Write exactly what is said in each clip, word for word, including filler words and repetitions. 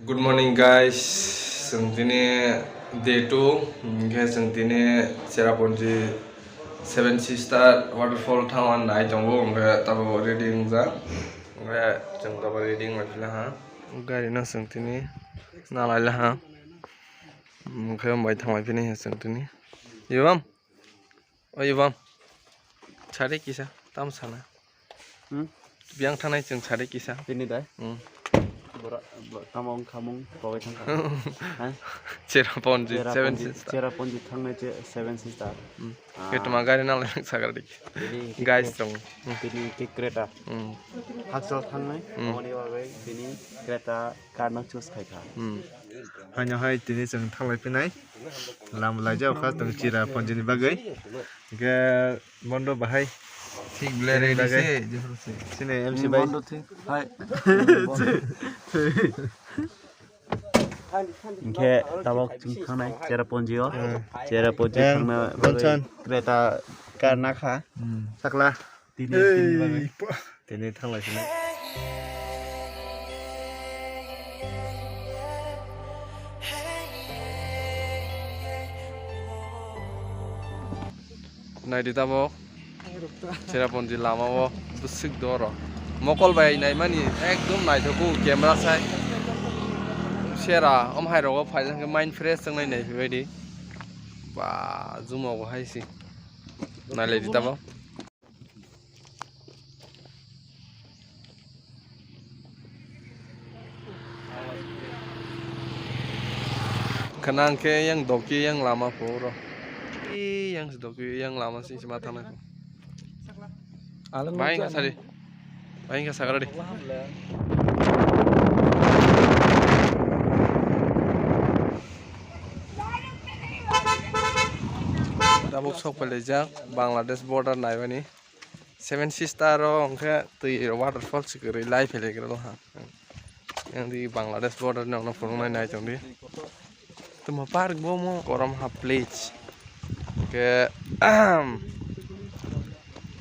Good morning, guys. Chwng tini day two, hwnkhe chwng tini Cherrapunji Seven Sister Waterfall thangna nai tongo, hwnkhe tabuk ready wngjak. Hwnkhe chwng tabuk ready wngwi phila ha. Gari no chwng tini nalai laha. Hwnkhe bai thangwi phini chwng tini. Yubam? O Yubam? Sari kisa, tam sana. Hmm? Biyang thanai chwng sari kisa. Tini dai? Hmm. Bora, bo-, tamo wng khamung, kowai thang kha. Ha? Cherrapunji, Seven Sister. Cherrapunji thangnai che Seven Sister. Hmm. Ah. Ketuma gari nalai sakar dik. Tini Guys ke-, tong. Hmm. Tini ke Creta. Hmm. Hakchal thangnai, Hmm. aboni bagwi tini Creta car no choose khai kha. Hmm. Haino hai tini chwng thanglai phinai. Lam laijak kha tong Cherrapunji ni bagwi. Hwnkhe Bondo bahai. Thik ble Tini ready bagwi. Se, jephuru se. Sini M C bai. Bondo thik. Hai. Hwnkhe tabuk chwng thangnai Cherrapunji o. Hmm. Cherrapunji Yang, thangna bagwi Johnson. Creta car nakha. Hmm. Sakla. Tini, tini bagwi. Ei, pa. Tini thanglai sini. Naidi tabuk. Cherrapunji lama o bwswk doro. Mokol bai naimani ekdom naithogo camera sai. Sera, om hai rogo phai jang khe mind fresh wngnai nai phai di. Ba, jumo bo hai si. Nailaidi tabuk. Khana hwnkhe yang doki yang lama pho oro. Ee, yang se doki yang lama sing se ma thangnai pho. Bai wngkha sari. Bai wngkha sakra di. Tabuk sok pailaijak Bangladesh border naimani. Seven Sister o hwnkhe twi waterfall se kwrwi lai phailaikra ha. Yang di Bangladesh border ni nokno phunuknai nai tongdi. Tamo park bo mo korom ha place. Hwnkhe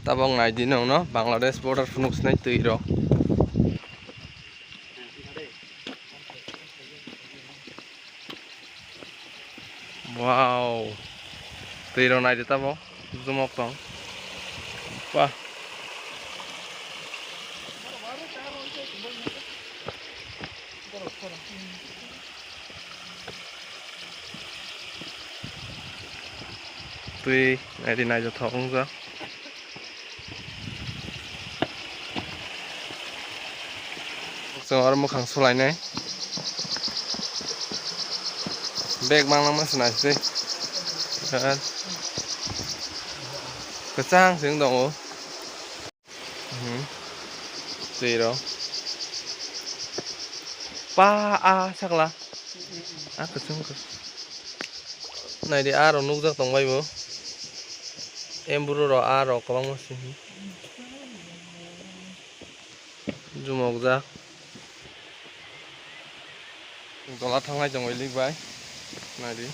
tabok naidi nokno Bangladesh border phunuk sinai twi rok. Wow. Twi rok naidi tamo. Jumok tong. Wah. Twi naidi naithothok wngjak. Chwng oro mwkhang sulainai. Bag manglangma se naisai. Kwchang se wng tongo. Mhm. Twi rok. Pa a sakla. A kwchwng kwchwng. Naidi aro nukjak tongbai bo. Emburu rok aro kwbangma se. Jumokjak. Dola thanglai tongo ilik bai. Naidi.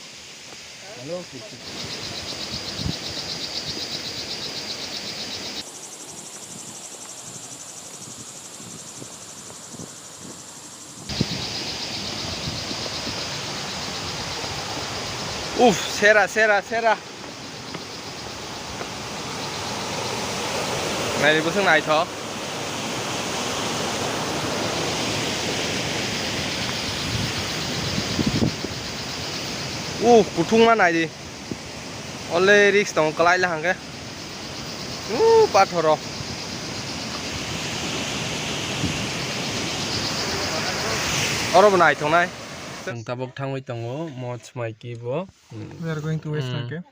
Uf, sera, sera, sera. Naidi bwswk naithok. Uh, kuthungma naidi. Only risk tongo kwlai le hangkhe. Uh, pathoro. Oro bo naithoknai. Chwng tabuk thangwi tongo, mo chwmai kibo. We are going to West Nake.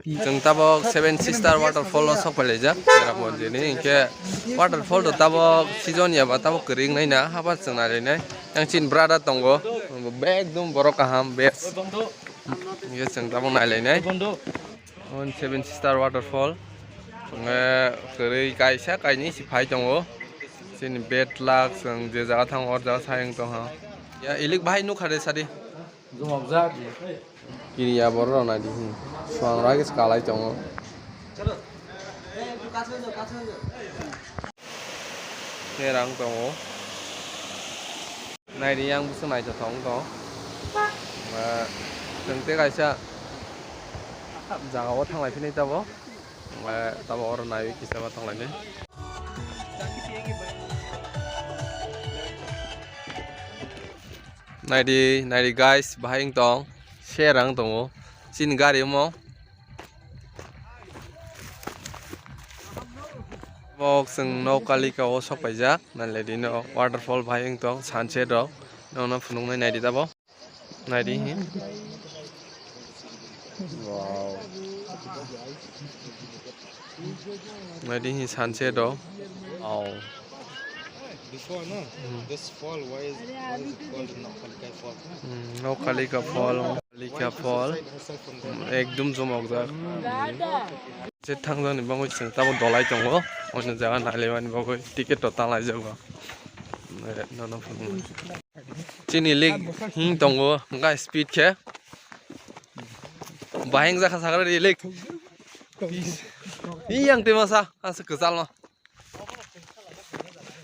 Chwng tabuk Seven Sister Waterfall o sok pailaijak, Cherrapunji ni. Hinkhe waterfall to tabuk season ya ba tabuk kwrwi wngnai na, haba chwng nailainai. Yang chini brother tongo, bo ekdom borok kaham, best. Hinkhe chwng tabuk nailainai. On Seven Sister Waterfall. Chwngno kwrwi kaisa kainwi se phai tongo. Chini bad luck, chwng je jaga thango, o jaga sayung tongha. Ya, ilik bahai nukha de sadi. Jumokjak. Kiriya borok rok naidi, hmm. Swang rok age se kalai tongo. Terang tongo. Naidi yang bwswk naithothok wng tong. Ba, chwng tei kaisa jaga o thanglai phini tabo. Ba, tabo oro naiwi kisa ma thanglai phini. Naidi, naidi guys, bahai wng tong. Serang tongo. Chini gari omo. Bo chwng Nokalika o sok paijak, nailai di no waterfall bahai wng tong, sunset rok nono phunuknai naidi tabo. Naidi hi. Wow. Naidi hi sunset rok. Wow. Before, no? Hmm. This fall, why is, why is it called Nokalika Fall? Hmm, Nokalika Fall, Kalika Fall. Hmm, ekdum jomok jak. Je thangjani bagwi chwng tabuk dolai tongo. Oino jaga nailaimani bagwi ticket to tanglai jago. Eh, nono phunuknai. Chini lik hing tongo, wngkha speed khe. Bahai wngjakha sakra ri lik. Iyang twi masa, asa kwchal ma.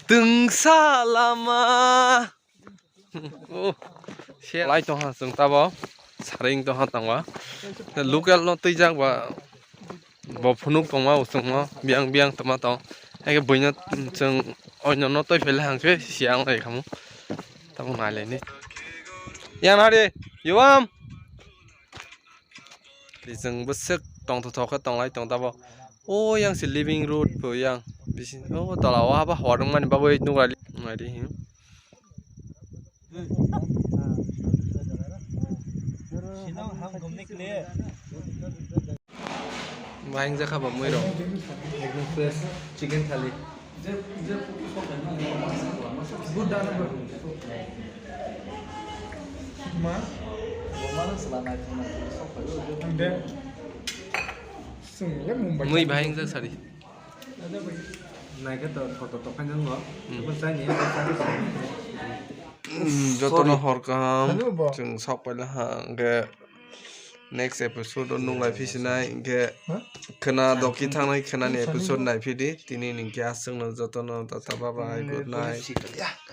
Twngsa lama. Oh, se lai tongha chwng tabo. Saring tongha tangwa. Local no twijak ba. Bo phunuk tongma usungma biyang biyang tongma tong. Haikhe buino chwng oino no twi phele hangkhe siyang lai khamu. Tamo nai lai ni. Yang hari, yuam. Chwng bwswk tongthothok khe tonglai tong tabo. O yang se living road bo yang. Bisi, o tola o haba hor wngmani bagwi nugra li-, nai di hi. Bahai wngjakha ba mui rok. Ekdom fresh chicken thali. Mui bahai wngjak sari. Naikhe to photo tokhaino wngkha. Hmm. Bo chani ya, bo chani. Hmm, jotono hor kaham. Chwng sok paila ha, hwnkhe next episode o nung lai phisinai, hwnkhe khwna doki thangnai khwnani episode naiphidi. Tini ni hwnkhe aswkno jotono tata bye bye, good night.